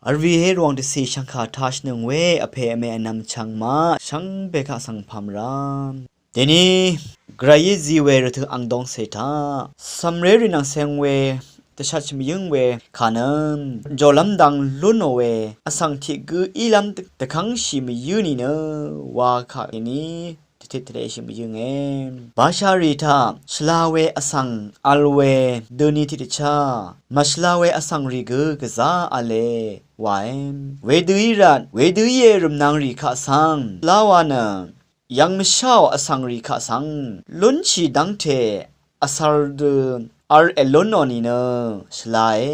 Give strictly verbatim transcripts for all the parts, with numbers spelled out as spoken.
Vrìé rwàng dvcì shvngkà tashìnøng we vpè vmè vnvm chvngmaq shvngbe kaq svng pàmvrá. Dèní gvrayí zi we rvtø̀ ang dongcè taq cv̀mré rì nvng ceng we dvshatshì mvyǿng we kà nø jòlv́m dang lúnò we vsvng tiq gǿ ílv́m dvkv́ngshì mvyǿ nìnø wa kà kèní dvtit tvleshì mvyǿnge. Basharì taq shvla we vsvng vl we døni tiqdvchá mvshvla we vsvng rì gø gvzá v̄le wae. Wedø í rvt wedø íe rvmnang rì kaq svng shvla wa nø yv̀ng mvsháò vsvng rì kaq svng lúnshì dv́ngte vsvr dø vl èlúnò nìnø shvlae.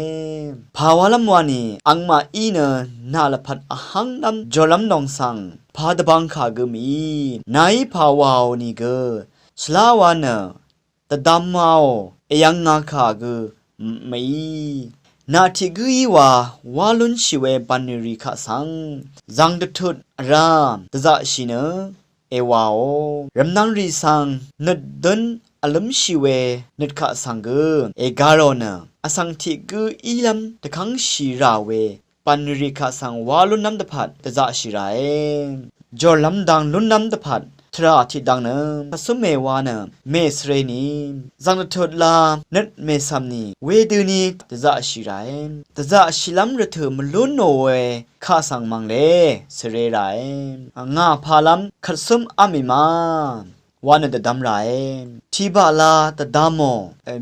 Pà walv́m wani angmaqí nø nà lvpat vhv́nglv́m jòlv́m lòng svng pà dvbang kà gø mìí nàí pà wàò nìgø shvlá wa nø dvdvmāò èyv̀ng ngà kà gø mìí. Nà tiq gǿí wa wá lúnshì we bv̀nlì rì kaq svng zv̀ng dvtut vrá dvzaqshì nø èwàò. Rvmnvng rì svng nøt dǿn vlǿmshì we nøt kaq svng gø ègarò nø vsvng tiq gǿ ílv́m dvkv́ngshì rà we bv̀nlì rì kaq svng wá lúnlv́m dvpvt dvzaqshì ràe. Jòrlv́m dang lúnlv́m dvpvt tvrà tiqdvng nø vsúm èwa nø mèsvre ni zv̀ng dvtut la nøt mècv̀m ni wedøni dvzaqshì ràe. Dvzaqshìlv́m rvtø̀ mvlúnò we kaq svng mv̀ngle svre ràe. Ngà palv́m kvtsúm v́m mì ma wa nø dvdvm ràe. Tiqbaq la dvdvmò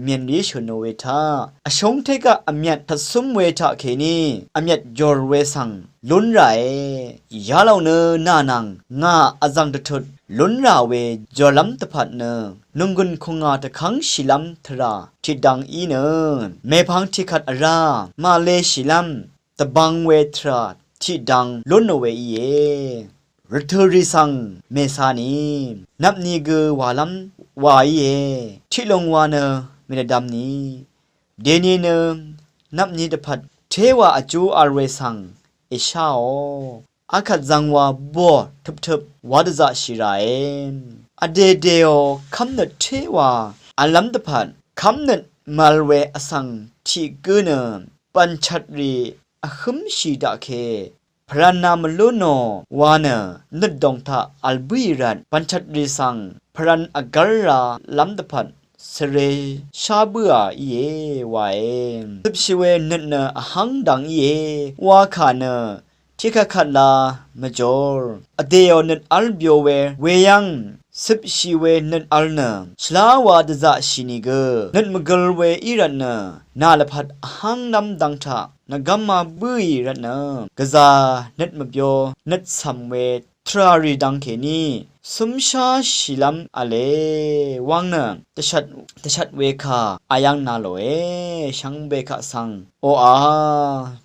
myèn rí shø̀nò we taq vshúngté gaq vmyvt pvtsúm we taqkèní vmyvt jòr we svng lún ràe. Yalòng nø nà nvng ngà vzv̀ng dvtut lún rà we jòrlv́m dvpvt nø nònggùn kùngà dvkv́ngshìlv́m tvrà tiqdvng í nø mèpvng tiqkvt vrá màleshìlv́m dvbvng we tvrà tiqdvng lúnò we íe. Rvtø̀ rì svng mècā ni nvpni gø wàlv́m wa íe. Tiqlung wa nø mèdvdvm ni dèni nø nvpni dvpvt téwà vjú vl we svng èsháò. Akvt zvngwa bò tøptøp wa dvzaqshì ràe. Vdèdèò kv́mnøt téwà v̄llv́m dvpvt kv́mnøt mv̄l we vsvng tiq gǿ nø bv̀nchvtrì vhǿmshì daqke pvrv̄na mvlúnò wa nø nøt dòng taq vl bǿì rvt bv̀nchvtrì svng pvrv̄n vgv́r ralv́m dvpvt svre shá bǿà íe wae. Cøpshì we nøt nø vhv́ng dvng íe wa kà nø tiqkvtkvt la mvjor vdèò nøt v́l byo we weyv́ng cøpshì we nøt v̄l nø shvlá wa dvzaqshì nìgø nøt mvgøl we í rvtnø nà lvpat vhv́nglv́m dvng taq nvgv́mā bǿì rvtnø gvzà nøt mvbyo nøt cv̀m we tvrà rì dvng kèní cúmsháshìlv́m v̄le wvng nø dvshvt dvshvt we kà ayv́ng na lòe shvngbe kaq svng oqà